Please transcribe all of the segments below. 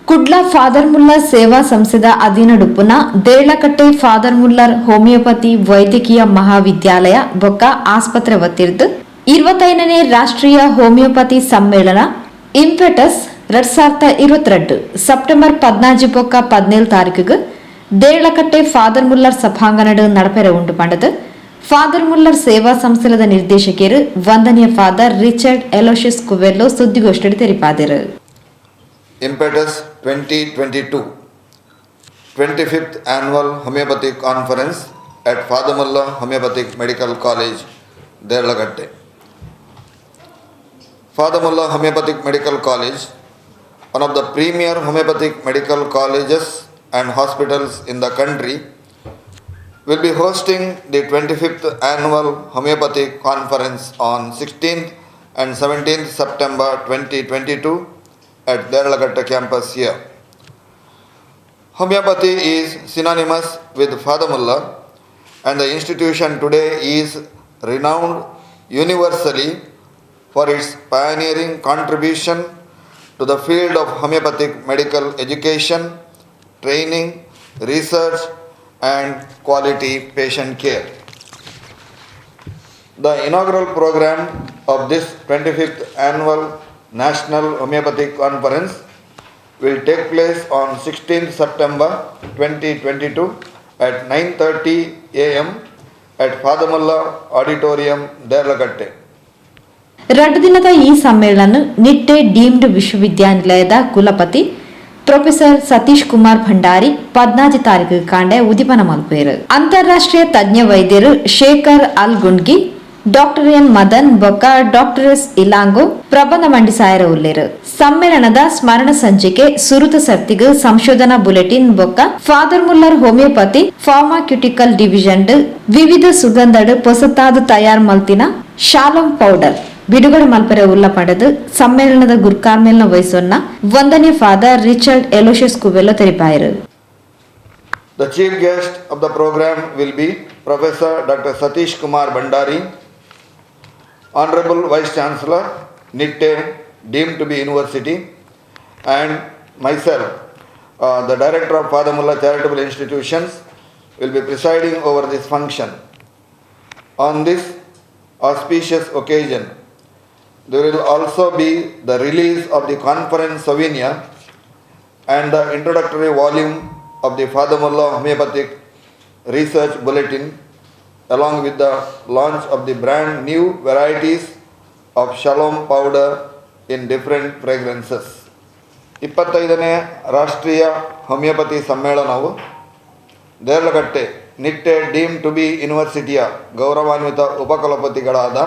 Kudla father Muller ಸೇವಾ ಸಂಸ್ಥೆದ ಅಧೀನಡುಪ್ಪುನ Deralakatte father Muller homeopathy ವೈದ್ಯಕೀಯ ಮಹಾವಿದ್ಯಾಲಯ ಬೊಕ್ಕ ಆಸ್ಪತ್ರೆ ವತಿರ್ದ್ 25ನೇ ರಾಷ್ಟ್ರೀಯ ಹೋಮಿಯೋಪತಿ ಸಮ್ಮೇಳನ ಇಂಪೆಟಸ್ 2022 ಸೆಪ್ಟೆಂಬರ್ 14 ಬೊಕ್ಕ 17 ತಾರೀಕುಗ್ ದೇರ್ಲಕಟ್ಟೆ ಫಾದರ್ ಮುಲ್ಲರ್ ಸಭಾಂಗಣಡ್ ನಡಪೆರೆ ಉಂಡು ಪಂಡದು ಫಾದರ್ ಮುಲ್ಲರ್ ಸೇವಾ ಸಂಸ್ಥೆದ ನಿರ್ದೇಶಕರು ವಂದನೀಯ father Richard Aloysius Coelho ಸುದ್ದಿಗೋಷ್ಠಿ ತೆರಿಪಾದರು. Impetus 2022, 25th Annual Homeopathic Conference at Father Muller Homeopathic Medical College, Derlagatte. Father Muller Homeopathic Medical College, one of the premier homeopathic medical colleges and hospitals in the country, will be hosting the 25th Annual Homeopathic Conference on 16th and 17th September 2022 at Deralakatte campus here. Homeopathy is synonymous with Father Muller, and the institution today is renowned universally for its pioneering contribution to the field of homeopathic medical education, training, research, and quality patient care. The inaugural program of this 25th Annual National Homeopathic Conference will take place on 16th September 2022 at 9:30 a.m. at Father Muller Auditorium, Derlakatte. 2 ದಿನದ ಈ ಸಮ್ಮೇಳನ Nitte deemed ವಿಶ್ವವಿದ್ಯಾನಿಲಯದ ಕುಲಪತಿ professor Satish Kumar Bhandari 14 ತಾರೀಕು ಕಾಂಡೆ ಉದಿಪನ ಮಲ್ಪೇರು. ಅಂತಾರಾಷ್ಟ್ರೀಯ ತಜ್ಞ ವೈದ್ಯರು ಶೇಖರ್ ಅಲ್ ಗುಂಡ್ಗಿ, ಡಾಕ್ಟರ್ ಎನ್ ಮದನ್ ಬೊಕ್ಕ ಡಾಕ್ಟರ್ ಎಸ್ ಇಲಾಂಗೋ ಪ್ರಬಂಧ ಮಂಡಿಸಾಯರ ಉಲ್ಲೇರು. ಸಮ್ಮೇಳನದ ಸ್ಮರಣ ಸಂಚಿಕೆ, ಸುರುತ ಸರ್ತಿಗ್ ಸಂಶೋಧನಾ ಬುಲೆಟಿನ್ ಬೊಕ್ಕ father Muller homeopathy pharmaceutical division ವಿವಿಧ ಸುಗಂಧಡ್ ಪೊಸತಾದ ತಯಾರ್ ಮಲ್ತಿನ ಶಾಲಂ ಪೌಡರ್ ಬಿಡುಗಡೆ ಮಲ್ಪೆರೆ ಉಲ್ಲ ಪಡೆದು ಸಮ್ಮೇಳನದ ಗುರ್ಕಾರ್ಮೆಲ್ನ ವಹಿಸೊನ್ನ ವಂದನೆ father Richard Aloysius Coelho ತೆರಿಪಾಯರು. The chief guest of the program will be Professor Dr. Satish Kumar Bhandari, Honorable Vice Chancellor, Nitte, deemed to be University, and myself, the Director of Father Muller Charitable Institutions, will be presiding over this function. On this auspicious occasion, there will also be the release of the conference souvenir and the introductory volume of the Father Muller Homeopathic Research Bulletin, along with the launch of the brand new varieties of Shalom powder in different fragrances. 25ನೇ ರಾಷ್ಟ್ರೀಯ homeopathy ಸಮ್ಮೇಳನವು Deralakatte Nitte deemed to B ಯೂನಿವರ್ಸಿಟಿಯ ಗೌರವಾನ್ವಿತ ಉಪಕುಲಪತಿಗಳಾದ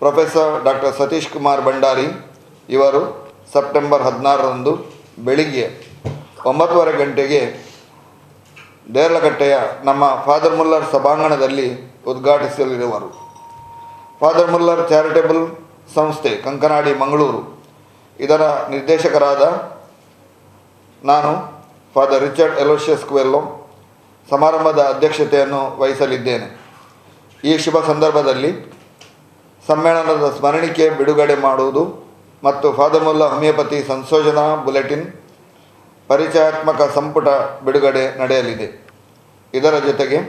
professor doctor Satish Kumar Bhandari ಇವರು September 16ರಂದು ಬೆಳಿಗ್ಗೆ 9:30 ಗಂಟೆಗೆ ದೇರ್ಲಕಟ್ಟೆಯ ನಮ್ಮ father Muller ಸಭಾಂಗಣದಲ್ಲಿ ಉದ್ಘಾಟಿಸಲಿರುವರು. Father Muller charitable ಸಂಸ್ಥೆ, ಕಂಕನಾಡಿ, ಮಂಗಳೂರು, ಇದರ ನಿರ್ದೇಶಕರಾದ ನಾನು father Richard Aloysius Coelho ಸಮಾರಂಭದ ಅಧ್ಯಕ್ಷತೆಯನ್ನು ವಹಿಸಲಿದ್ದೇನೆ. ಈ ಶುಭ ಸಂದರ್ಭದಲ್ಲಿ ಸಮ್ಮೇಳನದ ಸ್ಮರಣಿಕೆ ಬಿಡುಗಡೆ ಮಾಡುವುದು ಮತ್ತು father Muller homeopathy ಸಂಶೋಧನಾ ಬುಲೆಟಿನ್ ಪರಿಚಯಾತ್ಮಕ ಸಂಪುಟ ಬಿಡುಗಡೆ ನಡೆಯಲಿದೆ. ಇದರ ಜೊತೆಗೆ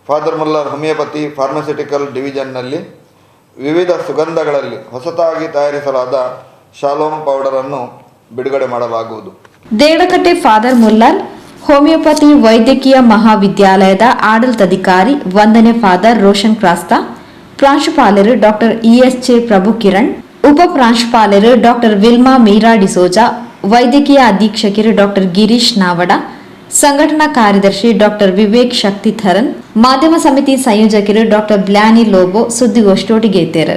father Muller homeopathy pharmaceutical ಡಿವಿಷನ್ನಲ್ಲಿ ವಿವಿಧ ಸುಗಂಧಗಳಲ್ಲಿ ಹೊಸತಾಗಿ ತಯಾರಿಸಲಾದ ಶಾಲೋಮ್ ಪೌಡರನ್ನು ಬಿಡುಗಡೆ ಮಾಡಲಾಗುವುದು. ದೇರ್ಲಕಟ್ಟೆ father Muller homeopathy ವೈದ್ಯಕೀಯ ಮಹಾವಿದ್ಯಾಲಯದ ಆಡಳಿತಾಧಿಕಾರಿ ವಂದನೆ ಫಾದರ್ ರೋಷನ್ ಕ್ರಾಸ್ತಾ, ಪ್ರಾಂಶುಪಾಲರು doctor ES J ಪ್ರಭು ಕಿರಣ್, ಉಪ ಪ್ರಾಂಶುಪಾಲರು ಡಾಕ್ಟರ್ ವಿಲ್ಮಾ ಮೀರಾ ಡಿಸೋಜಾ, ವೈದ್ಯಕೀಯ ಅಧೀಕ್ಷಕರು ಡಾಕ್ಟರ್ ಗಿರೀಶ್ ನಾವಡ, ಸಂಘಟನಾ ಕಾರ್ಯದರ್ಶಿ ಡಾಕ್ಟರ್ ವಿವೇಕ್ ಶಕ್ತಿಧರನ್, ಮಾಧ್ಯಮ ಸಮಿತಿ ಸಂಯೋಜಕರು ಡಾಕ್ಟರ್ ಬ್ಲಾನಿ ಲೋಬೋ ಸುದ್ದಿಗೋಷ್ಠಿಯೊಟ್ಟಿಗೆ ಇದ್ದಾರೆ.